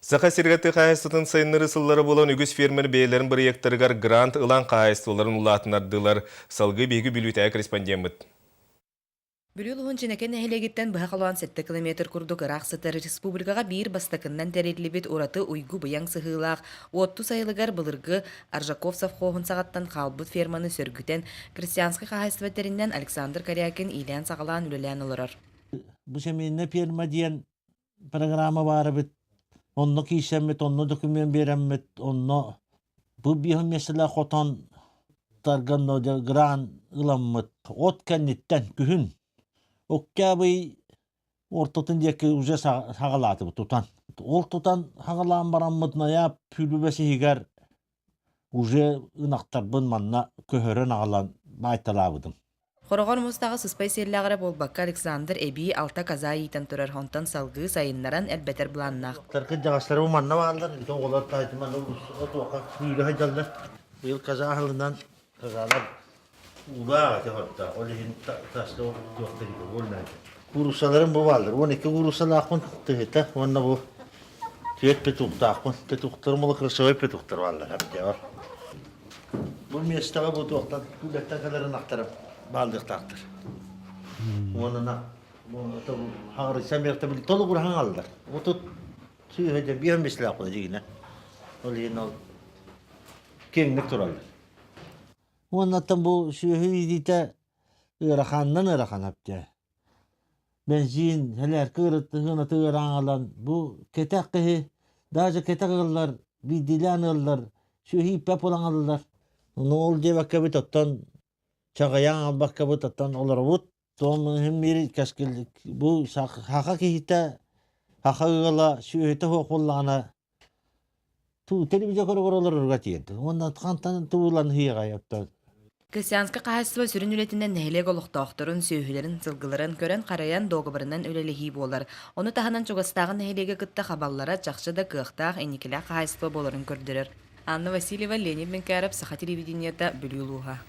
Саха сиригэр тыа хаһаайыстыбатын сайыннарыы сыллара буолан үгүс фермер бэйэлэрин бырайыактарыгар грант ылан хаһаайыстыбаларын улаатыннардылар. Салгыы биһиги Бүлүүтээҕи корреспондеммыт. Бүлүү улууһун Чинэкэ нэһилиэгиттэн быһа холоон 7 километр курдук ыраах сытар республикаҕа биир бастакыннан тэриллибит ураты уйгу-быйаҥ сыһыылаах Уотту сайылыгар былыргы Аржаков совхоһун саҕаттан хаалбыт ферманы сөргүтэн крестьянскай хаһаайыстыба тэринэн Александр Корякин иилээн-саҕалаан үлэлээн олорор. Бу семейная ферма диэн программа баар эбит. Онно киирсэммит, онно документ биэрэммит, онно бу биэһин миэстэлээх хотон тарган гран ыламмыт. От кэнниттэн күһүн октябрь ортотун диэки уже саҕалаатыбыт тутан. Ол тутан саҕалаан бараммыт ноябрь сүүрбэ иһигэр уже ынахтарбын манна көһөрөн аҕалан баайталаабытым. Хороҕор муустааҕы сыспай сиэллээх эрэ буолбакка, Александр эбии алта коза иитэн турар, онтон салгыы сайыннаран элбэтэр былааннаах. Кырдьаҕастары манна бааллар, ити оҕолор таайтыман отуоха күүлэ сылдьаллар. Быйыл коза аһылынан козалар уулаах ити хорда, ол иһин таска туохтар буолнаата. Кууруссаларым бу бааллар, 12 кууруссалаахпын тыһыта уонна бу түөрт петухтаахпын. Петухтарым ол красивай петухтар бааллар, әбдиэҕэр. Бу миэстэҕэ бу туохтан күүлэттэн кэлэр ынахтара бааллыахтаахтар. Уонна хаҥырыйсан биэртэ толугур хаҥаллар. Отут сүүһэ дьэ биэм бислээх дьигинэ. Ол иһин ол киэҥник тураллар. Уоннаттан бу сүөһү иитиитэ ыараханынан ыарахан эптэ. Бензин, сэлээркэ ыарытыһыан ыараҥалан бу кэтэх киһи даже кэтэх ыаллар биирдиилээн ыаллар сүөһү ииппэт буолан ыллар. Ону ол диэбэккэбит оттон чаҕыйан албаккабыт оттон олоробут. Туом иһин биир кэскил бу саха киһитэ саха ыала сүөһүтэ суох буоллаҕына телевизор көрө олорорго тиийдэ. Уонна хантан туулан ыһыаҕай оттон. Крестьянскай хаһаайыстыба сүрүн үлэтинэн нэһилиэк олохтоохторун, сүөһүлэрин, сылгыларын көрөн-харайан дуогабарынан үлэлэһии буолар. Ону таһынан чугастааҕы нэһилиэги кытта хабаллара чахчы да кыахтаах, инникилээх хаһаайыстыба буоларын көрдөрөр. Анна Васильева, Леонид Менкяров, Саха телевидениета, Бүлүү улууһа.